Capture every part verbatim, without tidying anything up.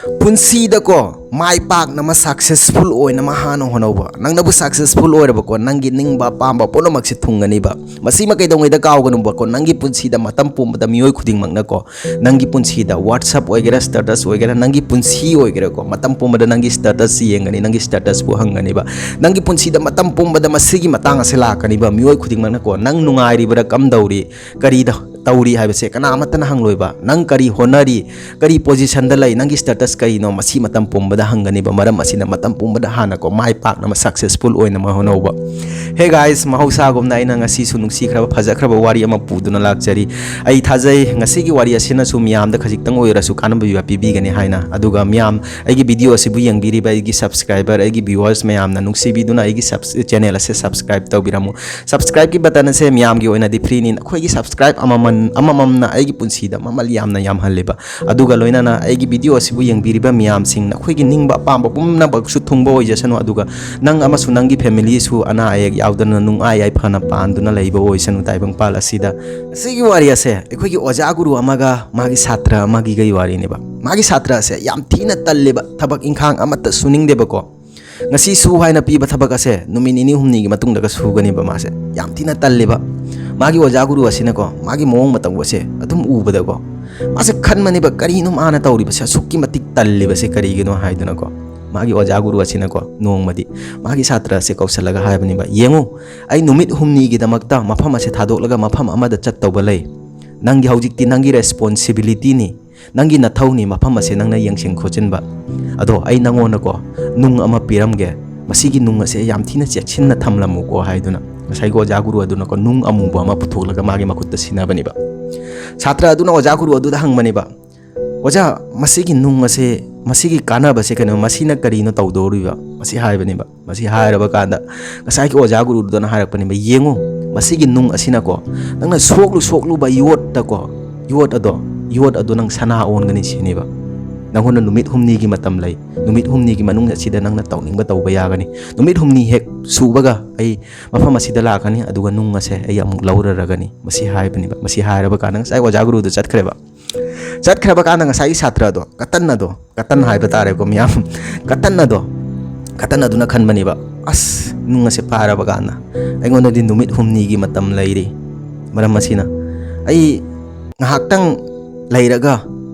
ꯄꯨꯟꯁꯤꯗꯀꯣ ꯃꯥꯏ ꯄꯥꯛꯅꯕ, successful ꯑꯣꯏꯅꯕ ꯍꯥꯟꯅ ꯍꯣꯠꯅꯧꯕ꯫ ꯅꯪꯅꯕꯨ ꯁꯛꯁꯦꯁꯐꯨꯜ ꯑꯣꯏꯔꯕꯀꯣ, ꯅꯪꯒꯤ ꯅꯤꯡꯕ ꯑꯄꯥꯝꯕ ꯄꯨꯝꯅꯃꯛꯁꯦ ꯊꯨꯡꯒꯅꯤꯕ꯫ ꯃꯁꯤꯃ ꯀꯩꯗꯧꯉꯩꯗ ꯀꯥꯎꯒꯅꯨꯕꯀꯣ, ꯅꯪꯒꯤ ꯄꯨꯟꯁꯤꯗ ꯃꯇꯝ ꯄꯨꯝꯕꯗ ꯃꯤꯑꯣꯏ ꯈꯨꯗꯤꯡꯃꯛꯅꯀꯣ, ꯅꯪꯒꯤ ꯄꯨꯟꯁꯤꯗ WhatsApp ꯑꯣꯏꯒꯦꯔꯥ, ꯁ꯭ꯇꯦꯇꯁ ꯑꯣꯏꯒꯦꯔꯥ, ꯅꯪꯒꯤ ꯄꯨꯟꯁꯤ ꯑꯣꯏꯒꯦꯔꯥꯀꯣ, ꯃꯇꯝ ꯄꯨꯝꯕꯗ ꯅꯪꯒꯤ ꯁ꯭ꯇꯦꯇꯁꯁꯤ ꯌꯦꯡꯒꯅꯤ, ꯅꯪꯒꯤ ꯁ꯭ꯇꯦꯇꯁꯄꯨ ꯍꯪꯒꯅꯤꯕ꯫ ꯅꯪꯒꯤ ꯄꯨꯟꯁꯤꯗ ꯃꯇꯝ ꯄꯨꯝꯕꯗ ꯃꯁꯤꯒꯤ ꯃꯇꯥꯡ ꯑꯁꯦ ꯂꯥꯛꯀꯅꯤꯕ꯫ ꯃꯤꯑꯣꯏ ꯈꯨꯗꯤꯡꯃꯛꯅꯀꯣ, ꯅꯪ ꯅꯨꯡꯉꯥꯏꯔꯤꯕ꯭ꯔꯥ, ꯀꯝꯗꯧꯔꯤ, ꯀꯔꯤꯗ ꯇꯧꯔꯤ ꯍꯥꯏꯕꯁꯦ ꯀꯅꯥ ꯑꯃꯠꯇꯅ ꯍꯪꯂꯣꯏꯕ꯫ ꯅꯪ ꯀꯔꯤ ꯍꯣꯠꯅꯔꯤ, ꯀꯔꯤ ꯄꯣꯖꯤꯁꯟꯗ ꯂꯩ, ꯅꯪꯒꯤ ꯁ꯭ꯇꯦꯇꯁ ꯀꯔꯤꯅꯣ, ꯃꯁꯤ ꯃꯇꯝ ꯄꯨꯝꯕꯗ ꯍꯪꯒꯅꯤꯕ꯫ ꯃꯔꯝ ꯑꯁꯤꯅ ꯃꯇꯝ ꯄꯨꯝꯕꯗ ꯍꯥꯟꯅꯀꯣ ꯃꯥꯏ ꯄꯥꯛꯅꯕ, ꯁꯛꯁꯦꯁꯐꯨꯜ ꯑꯣꯏꯅꯕ ꯍꯣꯠꯅꯧꯕ꯫ Hey guys, ꯃꯍꯧꯁꯥꯒꯨꯝꯅ ꯑꯩꯅ ꯉꯁꯤꯁꯨ ꯅꯨꯡꯁꯤꯈ꯭ꯔꯕ, ꯐꯖꯈ꯭ꯔꯕ ꯋꯥꯔꯤ ꯑꯃ ꯄꯨꯗꯨꯅ ꯂꯥꯛꯆꯔꯤ꯫ ꯑꯩ ꯊꯥꯖꯩ ꯉꯁꯤꯒꯤ ꯋꯥꯔꯤ ꯑꯁꯤꯅꯁꯨ ꯃꯤꯌꯥꯝꯗ ꯈꯖꯤꯛꯇꯪ ꯑꯣꯏꯔꯁꯨ ꯀꯥꯟꯅꯕ ꯄꯤꯕꯤꯒꯅꯤ ꯍꯥꯏꯅ꯫ ꯑꯗꯨꯒ ꯃꯤꯌꯥꯝ, ꯑꯩꯒꯤ ꯚꯤꯗꯤꯑꯣ ꯑꯁꯤꯕꯨ ꯌꯦꯡꯕꯤꯔꯤꯕ ꯑꯩꯒꯤ ꯁꯕꯁꯀ꯭ꯔꯥꯏꯕꯔ, ꯑꯩꯒꯤ ꯚ꯭ꯌꯨꯋꯔꯁ ꯃꯌꯥꯝꯅ ꯅꯨꯡꯁꯤꯕꯤꯗꯨꯅ ꯑꯩꯒꯤ ꯁꯕ-, ꯆꯦꯅꯦꯜ ꯑꯁꯦ ꯁꯕꯁꯀ꯭ꯔꯥꯏꯕ ꯇꯧꯕꯤꯔꯝꯃꯨ꯫ ꯁꯕꯁꯀ꯭ꯔꯥꯏꯕꯀꯤ ꯕꯇꯟ ꯑꯁꯦ ꯃꯤꯌꯥꯝꯒꯤ ꯑꯣꯏꯅꯗꯤ ꯐ꯭ꯔꯤꯅꯤ꯫ ꯑꯩꯈꯣꯏꯒꯤ ꯁꯕꯁꯀ꯭ꯔꯥꯏꯕ ꯑꯃꯃꯝ, ꯑꯃꯃꯝꯅ ꯑꯩꯒꯤ ꯄꯨꯟꯁꯤꯗ ꯃꯃꯜ ꯌꯥꯝꯅ ꯌꯥꯝꯍꯜꯂꯦꯕ꯫ ꯑꯗꯨꯒ ꯂꯣꯏꯅꯅ ꯑꯩꯒꯤ ꯚꯤꯗꯤꯑꯣ ꯑꯁꯤꯕꯨ ꯌꯦꯡꯕꯤꯔꯤꯕ ꯃꯤꯌꯥꯝꯁꯤꯡ, ꯅꯈꯣꯏꯒꯤ ꯅꯤꯡꯕ ꯑꯄꯥꯝꯕ ꯄꯨꯝꯅꯃꯛꯁꯨ ꯊꯨꯡꯕ ꯑꯣꯏꯖꯁꯅꯨ, ꯑꯗꯨꯒ ꯅꯪ ꯑꯃꯁꯨꯡ ꯅꯪꯒꯤ ꯐꯦꯃꯤꯂꯤꯁꯨ ꯑꯅꯥ ꯑꯌꯦꯛ ꯌꯥꯎꯗꯅ ꯅꯨꯡꯉꯥꯏ ꯌꯥꯏꯐꯅ ꯄꯥꯟꯗꯨꯅ ꯂꯩꯕ ꯑꯣꯏꯁꯅꯨ ꯇꯥꯏꯕꯪꯄꯥꯜ ꯑꯁꯤꯗ꯫ ꯑꯁꯤꯒꯤ ꯋꯥꯔꯤ ꯑꯁꯦ ꯑꯩꯈꯣꯏꯒꯤ ꯑꯣꯖꯥ ꯒꯨꯔꯨ ꯑꯃꯒ ꯃꯥꯒꯤ ꯁꯥꯇ꯭ꯔ ꯑꯃꯒꯤꯒꯤ ꯋꯥꯔꯤꯅꯦꯕ꯫ ꯃꯥꯒꯤ ꯁꯥꯇ꯭ꯔ ꯑꯁꯦ ꯌꯥꯝ ꯊꯤꯅ ꯇꯜꯂꯦꯕ, ꯊꯕꯛ ꯏꯪꯈꯥꯡ ꯑꯃꯠꯇ ꯁꯨꯅꯤꯡꯗꯦꯕꯀꯣ꯫ ꯉꯁꯤ ꯁꯨ ꯍꯥꯏꯅ ꯄꯤꯕ ꯊꯕꯛ ꯑꯁꯦ ꯅꯨꯃꯤꯠ ꯅꯤꯅꯤ ꯍꯨꯝꯅꯤꯒꯤ ꯃꯇꯨꯡꯗꯒ ꯁꯨꯒꯅꯦꯕ ꯃꯥꯁꯦ꯫ ꯌꯥꯝ ꯊꯤꯅ ꯇꯜꯂꯦꯕ꯫ ꯃꯥꯒꯤ ꯑꯣꯖꯥ ꯒꯨꯔꯨ ꯑꯁꯤꯅꯀꯣ, ꯃꯥꯒꯤ ꯃꯑꯣꯡ ꯃꯇꯧ ꯑꯁꯦ ꯑꯗꯨꯝ ꯎꯕꯗꯀꯣ, ꯃꯥꯁꯦ ꯈꯟꯕꯅꯦꯕ, "ꯀꯔꯤꯅꯣ ꯃꯥꯅ ꯇꯧꯔꯤꯕꯁꯦ? ꯑꯁꯨꯛꯀꯤ ꯃꯇꯤꯛ ꯇꯜꯂꯤꯕꯁꯦ ꯀꯔꯤꯒꯤꯅꯣ?" ꯍꯥꯏꯗꯨꯅꯀꯣ꯫ ꯃꯥꯒꯤ ꯑꯣꯖꯥ ꯒꯨꯔꯨ ꯑꯁꯤꯅꯀꯣ ꯅꯣꯡꯃꯗꯤ ꯃꯥꯒꯤ ꯁꯥꯇ꯭ꯔ ꯑꯁꯦ ꯀꯧꯁꯜꯂꯒ ꯍꯥꯏꯕꯅꯦꯕ, "ꯌꯦꯡꯉꯨ, ꯑꯩ ꯅꯨꯃꯤꯠ ꯍꯨꯝꯅꯤꯒꯤꯗꯃꯛꯇ ꯃꯐꯝ ꯑꯁꯦ ꯊꯥꯗꯣꯛꯂꯒ ꯃꯐꯝ ꯑꯃꯗ ꯆꯠꯇꯧꯕ ꯂꯩ꯫ ꯅꯪꯒꯤ ꯍꯧꯖꯤꯛꯇꯤ ꯅꯪꯒꯤ ꯔꯦꯁꯄꯣꯟꯁꯤꯕꯤꯂꯤꯇꯤꯅꯤ, ꯅꯪꯒꯤ ꯅꯊꯧꯅꯤ ꯃꯐꯝ ꯑꯁꯦ ꯅꯪꯅ ꯌꯦꯡꯁꯤꯟ ꯈꯣꯠꯆꯤꯟꯕ꯫ ꯑꯗꯣ ꯑꯩ ꯅꯪꯉꯣꯟꯗꯀꯣ ꯅꯨꯡ ꯑꯃ ꯄꯤꯔꯝꯒꯦ꯫ ꯃꯁꯤꯒꯤ ꯅꯨꯡ ꯑꯁꯦ ꯌꯥꯝ ꯊꯤꯅ ꯆꯦꯛꯁꯤꯟꯅ ꯊꯝꯂꯝꯃꯨꯀꯣ" ꯍꯥꯏꯗꯨꯅ ꯉꯁꯥꯏꯒꯤ ꯑꯣꯖꯥ ꯒꯨꯔꯨ ꯑꯗꯨꯅꯀꯣ ꯅꯨꯡ ꯑꯃꯨꯕ ꯑꯃ ꯄꯨꯊꯣꯛꯂꯒ ꯃꯥꯒꯤ ꯃꯈꯨꯠꯇ ꯁꯤꯟꯅꯕꯅꯦꯕ꯫ ꯁꯥꯇ꯭ꯔ ꯑꯗꯨꯅ ꯑꯣꯖꯥ ꯒꯨꯔꯨ ꯑꯗꯨꯗ ꯍꯪꯕꯅꯦꯕ, "ꯑꯣꯖꯥ, ꯃꯁꯤꯒꯤ ꯅꯨꯡ ꯑꯁꯦ, ꯃꯁꯤꯒꯤ ꯀꯥꯟꯅꯕꯁꯦ ꯀꯩꯅꯣ? ꯃꯁꯤꯅ ꯀꯔꯤꯅꯣ ꯇꯧꯗꯧꯔꯤꯕ?" ꯃꯁꯤ ꯍꯥꯏꯕꯅꯦꯕ꯫ ꯃꯁꯤ ꯍꯥꯏꯔꯕ ꯀꯥꯟꯗ ꯉꯁꯥꯏꯒꯤ ꯑꯣꯖꯥ ꯒꯨꯔꯨꯗꯨꯅ ꯍꯥꯏꯔꯛꯄꯅꯦꯕ, "ꯌꯦꯡꯉꯨ, ꯃꯁꯤꯒꯤ ꯅꯨꯡ ꯑꯁꯤꯅꯀꯣ ꯅꯪꯅ ꯁꯣꯛꯂꯨ ꯁꯣꯛꯂꯨꯕ ꯌꯣꯠꯇꯀꯣ, ꯌꯣꯠ ꯑꯗꯣ, ꯌꯣꯠ ꯑꯗꯣ ꯅꯪ ꯁꯅꯥ ꯑꯣꯟꯒꯅꯤ ꯁꯤꯅꯦꯕ꯫ ꯅꯪꯉꯣꯟꯗ ꯅꯨꯃꯤꯠ ꯍꯨꯝꯅꯤꯒꯤ ꯃꯇꯝ ꯂꯩ꯫ ꯅꯨꯃꯤꯠ ꯍꯨꯝꯅꯤꯒꯤ ꯃꯅꯨꯡ ꯑꯁꯤꯗ ꯅꯪꯅ ꯇꯧꯅꯤꯡꯕ ꯇꯧꯕ ꯌꯥꯒꯅꯤ꯫ ꯅꯨꯃꯤꯠ ꯍꯨꯝꯅꯤ ꯍꯦꯛ ꯁꯨꯕꯒ ꯑꯩ ꯃꯐꯝ ꯑꯁꯤꯗ ꯂꯥꯛꯀꯅꯤ, ꯑꯗꯨꯒ ꯅꯨꯡ ꯑꯁꯦ ꯑꯩ ꯑꯃꯨꯛ ꯂꯧꯔꯔꯒꯅꯤ"꯫ ꯃꯁꯤ ꯍꯥꯏꯕꯅꯦꯕ꯫ ꯃꯁꯤ ꯍꯥꯏꯔꯕ ꯀꯥꯟꯗ ꯉꯁꯥꯏ ꯑꯣꯖꯥ ꯒꯨꯔꯨꯗꯨ ꯆꯠꯈ꯭ꯔꯦꯕ꯫ ꯆꯠꯈ꯭ꯔꯕ ꯀꯥꯟꯗ ꯉꯁꯥꯏꯒꯤ ꯁꯥꯇ꯭ꯔꯗꯣ, ꯀꯇꯟ ꯑꯗꯣ, ꯀꯇꯟ ꯍꯥꯏꯕ ꯇꯥꯔꯦꯀꯣ ꯃꯤꯌꯥꯝ, ꯀꯇꯟ ꯑꯗꯣ, ꯀꯇꯟ ꯑꯗꯨꯅ ꯈꯟꯕꯅꯦꯕ, "ꯑꯁ, ꯅꯨꯡ ꯑꯁꯦ ꯄꯥꯏꯔꯕ ꯀꯥꯟꯗ ꯑꯩꯉꯣꯟꯗꯗꯤ ꯅꯨꯃꯤꯠ ꯍꯨꯝꯅꯤꯒꯤ ꯃꯇꯝ ꯂꯩꯔꯤ꯫ ꯃꯔꯝ ꯑꯁꯤꯅ ꯑꯩ ꯉꯥꯏꯍꯥꯛꯇꯪ ꯂꯩꯔꯒ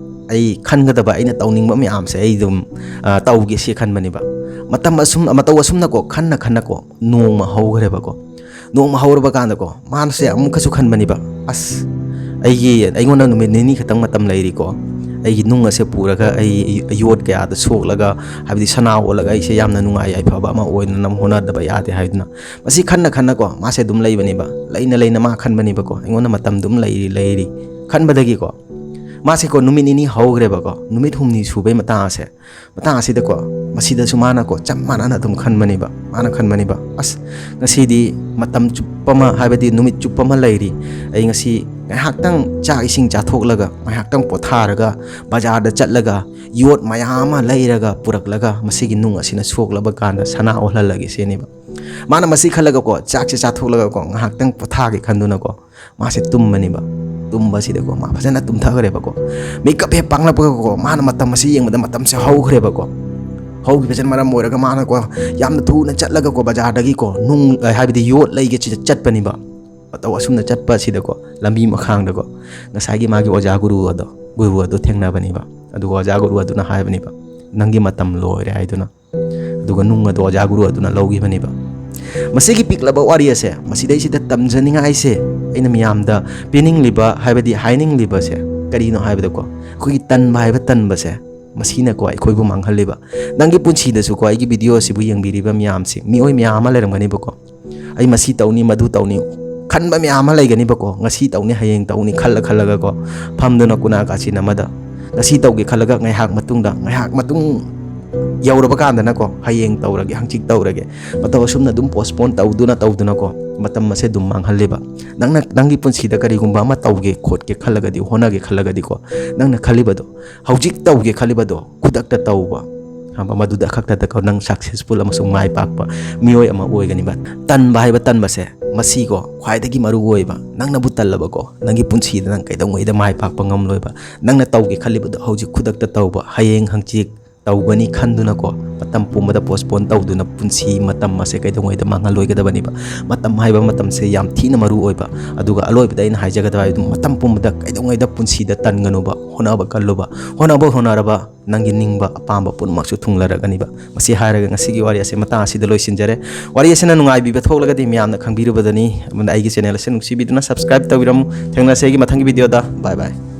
ꯑꯩ ꯈꯟꯒꯗꯕ, ꯑꯩꯅ ꯇꯧꯅꯤꯡꯕ ꯃꯌꯥꯝꯁꯦ ꯑꯩ ꯑꯗꯨꯝ, ꯑ, ꯇꯧꯒꯦ" ꯁꯤ ꯈꯟꯕꯅꯦꯕ꯫ ꯃꯇꯝ ꯑꯁꯨꯝ, ꯃꯇꯧ ꯑꯁꯨꯝꯅꯀꯣ, ꯈꯟꯅ ꯈꯟꯅꯀꯣ, ꯅꯣꯡꯃ ꯍꯧꯈ꯭ꯔꯦꯕꯀꯣ꯫ ꯅꯣꯡꯃ ꯍꯧꯔꯕ ꯀꯥꯟꯗꯀꯣ, ꯃꯥꯅꯁꯦ ꯑꯃꯨꯛꯀꯁꯨ ꯈꯟꯕꯅꯤꯕ, "ꯑꯁ, ꯑꯩꯒꯤ, ꯑꯩꯉꯣꯟꯗ ꯅꯨꯃꯤꯠ ꯅꯤꯅꯤ ꯈꯛꯇꯪ ꯃꯇꯝ ꯂꯩꯔꯤꯀꯣ, ꯑꯩꯒꯤ ꯅꯨꯡ ꯑꯁꯦ ꯄꯨꯔꯒ ꯑꯩ ꯌꯣꯠ ꯀꯌꯥꯗ ꯁꯣꯛꯂꯒ, ꯍꯥꯏꯕꯗꯤ ꯁꯅꯥ ꯑꯣꯜꯂꯒ ꯑꯩꯁꯦ ꯌꯥꯝꯅ ꯅꯨꯡꯉꯥꯏ ꯌꯥꯏꯐꯕ ꯑꯃ ꯑꯣꯏꯅꯅꯕ ꯍꯣꯠꯅꯗꯕ ꯌꯥꯗꯦ" ꯍꯥꯏꯗꯨꯅ, ꯃꯁꯤ ꯈꯟꯅ ꯈꯟꯅꯀꯣ, ꯃꯥꯁꯦ ꯑꯗꯨꯝ ꯂꯩꯕꯅꯦꯕ꯫ ꯂꯩꯅ ꯂꯩꯅ ꯃꯥ ꯈꯟꯕꯅꯦꯕꯀꯣ, "ꯑꯩꯉꯣꯟꯗ ꯃꯇꯝ ꯑꯗꯨꯝ ꯂꯩꯔꯤ, ꯂꯩꯔꯤ" ꯈꯟꯕꯗꯒꯤꯀꯣ, ꯃꯥꯁꯦꯀꯣ, ꯅꯨꯃꯤꯠ ꯅꯤꯅꯤ ꯍꯧꯈ꯭ꯔꯦꯕꯀꯣ, ꯅꯨꯃꯤꯠ ꯍꯨꯝꯅꯤ ꯁꯨꯕꯩ ꯃꯇꯥꯡ ꯑꯁꯦ, ꯃꯇꯥꯡ ꯑꯁꯤꯗꯀꯣ, ꯃꯁꯤꯗꯁꯨ ꯃꯥꯅꯀꯣ, ꯆꯞ ꯃꯥꯟꯅꯅ ꯑꯗꯨꯝ ꯈꯟꯕꯅꯦꯕ꯫ ꯃꯥꯅ ꯈꯟꯕꯅꯦꯕ, "ꯑꯁ, ꯉꯁꯤꯗꯤ ꯃꯇꯝ ꯆꯨꯞꯄ ꯑꯃ, ꯍꯥꯏꯕꯗꯤ ꯅꯨꯃꯤꯠ ꯆꯨꯞꯄ ꯑꯃ ꯂꯩꯔꯤ, ꯑꯩ ꯉꯁꯤ ꯉꯥꯏꯍꯥꯛꯇꯪ ꯆꯥꯛ ꯏꯁꯤꯡ ꯆꯥꯊꯣꯛꯂꯒ, ꯉꯥꯏꯍꯥꯛꯇꯪ ꯄꯣꯊꯥꯔꯒ, ꯕꯖꯥꯔꯗ ꯆꯠꯂꯒ, ꯌꯣꯠ ꯃꯌꯥꯝ ꯑꯃ ꯂꯩꯔꯒ ꯄꯨꯔꯛꯂꯒ, ꯃꯁꯤꯒꯤ ꯅꯨꯡ ꯑꯁꯤꯅ ꯁꯣꯛꯂꯕ ꯀꯥꯟꯗ ꯁꯅꯥ ꯑꯣꯜꯍꯜꯂꯒꯦ" ꯁꯤꯅꯦꯕ꯫ ꯃꯥꯅ ꯃꯁꯤ ꯈꯜꯂꯒꯀꯣ, ꯆꯥꯛꯁꯦ ꯆꯥꯊꯣꯛꯂꯒꯀꯣ, ꯉꯥꯏꯍꯥꯛꯇꯪ ꯄꯣꯊꯥꯒꯦ ꯈꯟꯗꯨꯅꯀꯣ, ꯃꯥꯁꯦ ꯇꯨꯝꯕꯅꯦꯕ꯫ ꯇꯨꯝꯕꯁꯤꯗꯀꯣ, ꯃꯥ ꯐꯖꯅ ꯇꯨꯝꯊꯈ꯭ꯔꯦꯕꯀꯣ꯫ ꯃꯤꯀꯞ ꯍꯦꯛ ꯄꯥꯡꯂꯛꯄꯒꯀꯣ, ꯃꯥꯅ ꯃꯇꯝ ꯑꯁꯤ ꯌꯦꯡꯕꯗ ꯃꯇꯝꯁꯦ ꯍꯧꯈ꯭ꯔꯦꯕꯀꯣ꯫ ꯍꯧꯈꯤꯕꯁꯤꯅ ꯃꯔꯝ ꯑꯣꯏꯔꯒ ꯃꯥꯅꯀꯣ, ꯌꯥꯝꯅ ꯊꯨꯅ ꯆꯠꯂꯒꯀꯣ, ꯕꯖꯥꯔꯗꯒꯤꯀꯣ, ꯅꯨꯡ, ꯍꯥꯏꯕꯗꯤ ꯌꯣꯠ ꯂꯩꯒꯦ ꯁꯤꯗ ꯆꯠꯄꯅꯤꯕ꯫ ꯃꯇꯧ ꯑꯁꯨꯝꯅ ꯆꯠꯄ ꯑꯁꯤꯗꯀꯣ, ꯂꯝꯕꯤ ꯃꯈꯥꯡꯗꯀꯣ, ꯉꯁꯥꯏꯒꯤ ꯃꯥꯒꯤ ꯑꯣꯖꯥ ꯒꯨꯔꯨ ꯑꯗꯣ, ꯒꯨꯔꯨ ꯑꯗꯣ ꯊꯦꯡꯅꯕꯅꯤꯕ꯫ ꯑꯗꯨꯒ ꯑꯣꯖꯥ ꯒꯨꯔꯨ ꯑꯗꯨꯅ ꯍꯥꯏꯕꯅꯤꯕ, "ꯅꯪꯒꯤ ꯃꯇꯝ ꯂꯣꯏꯔꯦ" ꯍꯥꯏꯗꯨꯅ꯫ ꯑꯗꯨꯒ ꯅꯨꯡ ꯑꯗꯣ ꯑꯣꯖꯥ ꯒꯨꯔꯨ ꯑꯗꯨꯅ ꯂꯧꯈꯤꯕꯅꯦꯕ꯫ ꯃꯁꯤꯒꯤ ꯄꯤꯛꯂꯕ ꯋꯥꯔꯤ ꯑꯁꯦ ꯃꯁꯤꯗꯩꯁꯤꯗ ꯇꯝꯖꯅꯤꯡꯉꯥꯏꯁꯦ, ꯑꯩꯅ ꯃꯤꯌꯥꯝꯗ ꯄꯤꯅꯤꯡꯂꯤꯕ, ꯍꯥꯏꯕꯗꯤ ꯍꯥꯏꯅꯤꯡꯂꯤꯕꯁꯦ ꯀꯔꯤꯅꯣ ꯍꯥꯏꯕꯗꯀꯣ, ꯑꯩꯈꯣꯏꯒꯤ ꯇꯟꯕ ꯍꯥꯏꯕ ꯇꯟꯕꯁꯦ, ꯃꯁꯤꯅꯀꯣ ꯑꯩꯈꯣꯏꯕꯨ ꯃꯥꯡꯍꯜꯂꯤꯕ꯫ ꯅꯪꯒꯤ ꯄꯨꯟꯁꯤꯗꯁꯨꯀꯣ, ꯑꯩꯒꯤ ꯚꯤꯗꯤꯑꯣ ꯑꯁꯤꯕꯨ ꯌꯦꯡꯕꯤꯔꯤꯕ ꯃꯌꯥꯝꯁꯦ, ꯃꯤꯑꯣꯏ ꯃꯌꯥꯝ ꯑꯃ ꯂꯩꯔꯝꯒꯅꯤꯕꯀꯣ, "ꯑꯩ ꯃꯁꯤ ꯇꯧꯅꯤ, ꯃꯗꯨ ꯇꯧꯅꯤ" ꯈꯟꯕ ꯃꯌꯥꯝ ꯑꯃ ꯂꯩꯒꯅꯤꯕꯀꯣ꯫ ꯉꯁꯤ ꯇꯧꯅꯤ, ꯍꯌꯦꯡ ꯇꯧꯅꯤ ꯈꯜꯂ ꯈꯜꯂꯒꯀꯣ, ꯐꯝꯗꯨꯅ ꯀꯨꯅꯥ ꯀꯥꯆꯤꯟ ꯑꯃꯗ ꯉꯁꯤ ꯇꯧꯒꯦ ꯈꯜꯂꯒ, ꯉꯥꯏꯍꯥꯛ ꯃꯇꯨꯡꯗ, ꯉꯥꯏꯍꯥꯛ ꯃꯇꯨꯡ ꯌꯧꯔꯕ ꯀꯥꯟꯗꯅꯀꯣ, "ꯍꯌꯦꯡ ꯇꯧꯔꯒꯦ, ꯍꯪꯆꯤꯠ ꯇꯧꯔꯒꯦ", ꯃꯇꯧ ꯑꯁꯨꯝꯅ ꯑꯗꯨꯝ postpone ꯇꯧꯗꯨꯅ ꯇꯧꯗꯨꯅꯀꯣ, ꯃꯇꯝ ꯑꯁꯦ ꯑꯗꯨꯝ ꯃꯥꯡꯍꯜꯂꯦꯕ꯫ ꯅꯪꯅ ꯅꯪꯒꯤ ꯄꯨꯟꯁꯤꯗ ꯀꯔꯤꯒꯨꯝꯕ ꯑꯃ ꯇꯧꯒꯦ ꯈꯣꯠꯀꯦ ꯈꯜꯂꯒꯗꯤ, ꯍꯣꯠꯅꯒꯦ ꯈꯜꯂꯒꯗꯤꯀꯣ, ꯅꯪꯅ ꯈꯜꯂꯤꯕꯗꯣ ꯍꯧꯖꯤꯛ ꯇꯧꯒꯦ ꯈꯜꯂꯤꯕꯗꯣ ꯈꯨꯗꯛꯇ ꯇꯧꯕ, ꯈꯪꯕ? ꯃꯗꯨꯗ ꯈꯛꯇꯗꯀꯣ ꯅꯪ successful ꯑꯃꯁꯨꯡ ꯃꯥꯏ ꯄꯥꯛꯄ ꯃꯤꯑꯣꯏ ꯑꯃ ꯑꯣꯏꯒꯅꯤꯕ꯫ ꯇꯟꯕ ꯍꯥꯏꯕ ꯇꯟꯕꯁꯦ ꯃꯁꯤꯀꯣ ꯈ꯭ꯋꯥꯏꯗꯒꯤ ꯃꯔꯨ ꯑꯣꯏꯕ, ꯅꯪꯅꯕꯨ ꯇꯜꯂꯕꯀꯣ, ꯅꯪꯒꯤ ꯄꯨꯟꯁꯤꯗ ꯅꯪ ꯀꯩꯗꯧꯉꯩꯗ ꯃꯥꯏ ꯄꯥꯛꯄ ꯉꯝꯂꯣꯏꯕ꯫ ꯅꯪꯅ ꯇꯧꯒꯦ ꯈꯜꯂꯤꯕꯗꯣ ꯍꯧꯖꯤꯛ ꯈꯨꯗꯛꯇ ꯇꯧꯕ, ꯍꯌꯦꯡ ꯍꯪꯆꯤꯠ ꯇꯧꯒꯅꯤ ꯈꯟꯗꯨꯅꯀꯣ, ꯃꯇꯝ ꯄꯨꯝꯕꯗ postpone ꯇꯧꯗꯨꯅ ꯄꯨꯟꯁꯤ ꯃꯇꯝ ꯑꯁꯦ ꯀꯩꯗꯧꯉꯩꯗ ꯃꯥꯡꯍꯜꯂꯣꯏꯒꯗꯕꯅꯤꯕ꯫ ꯃꯇꯝ ꯍꯥꯏꯕ ꯃꯇꯝꯁꯦ ꯌꯥꯝ ꯊꯤꯅ ꯃꯔꯨ ꯑꯣꯏꯕ꯫ ꯑꯗꯨꯒ ꯑꯂꯣꯏꯕꯗ ꯑꯩꯅ ꯍꯥꯏꯖꯒꯗꯕ ꯍꯥꯏꯕꯗꯨ, ꯃꯇꯝ ꯄꯨꯝꯕꯗ ꯀꯩꯗꯧꯉꯩꯗ ꯄꯨꯟꯁꯤꯗ ꯇꯟꯒꯅꯨꯕ, ꯍꯣꯠꯅꯕ ꯀꯜꯂꯨꯕ꯫ ꯍꯣꯠꯅꯕ ꯍꯣꯠꯅꯔꯕ ꯅꯪꯒꯤ ꯅꯤꯡꯕ ꯑꯄꯥꯝꯕ ꯄꯨꯝꯅꯃꯛꯁꯨ ꯊꯨꯡꯂꯔꯒꯅꯤꯕ꯫ ꯃꯁꯤ ꯍꯥꯏꯔꯒ ꯉꯁꯤꯒꯤ ꯋꯥꯔꯤ ꯑꯁꯦ ꯃꯇꯥꯡ ꯑꯁꯤꯗ ꯂꯣꯏꯁꯤꯟꯖꯔꯦ꯫ ꯋꯥꯔꯤ ꯑꯁꯤꯅ ꯅꯨꯡꯉꯥꯏꯕꯤꯕ ꯊꯣꯛꯂꯒꯗꯤ ꯃꯌꯥꯝꯅ ꯈꯪꯕꯤꯔꯨꯕꯗꯅꯤ꯫ ꯑꯃꯗꯤ ꯑꯩꯒꯤ channel ꯑꯁꯤ ꯅꯨꯡꯁꯤꯕꯤꯗꯨꯅ subscribe ꯇꯧꯕꯤꯔꯝꯃꯨ꯫ ꯊꯦꯡꯅꯁꯦ ꯑꯩꯒꯤ ꯃꯊꯪꯒꯤ video ꯗ꯫ Bye bye꯫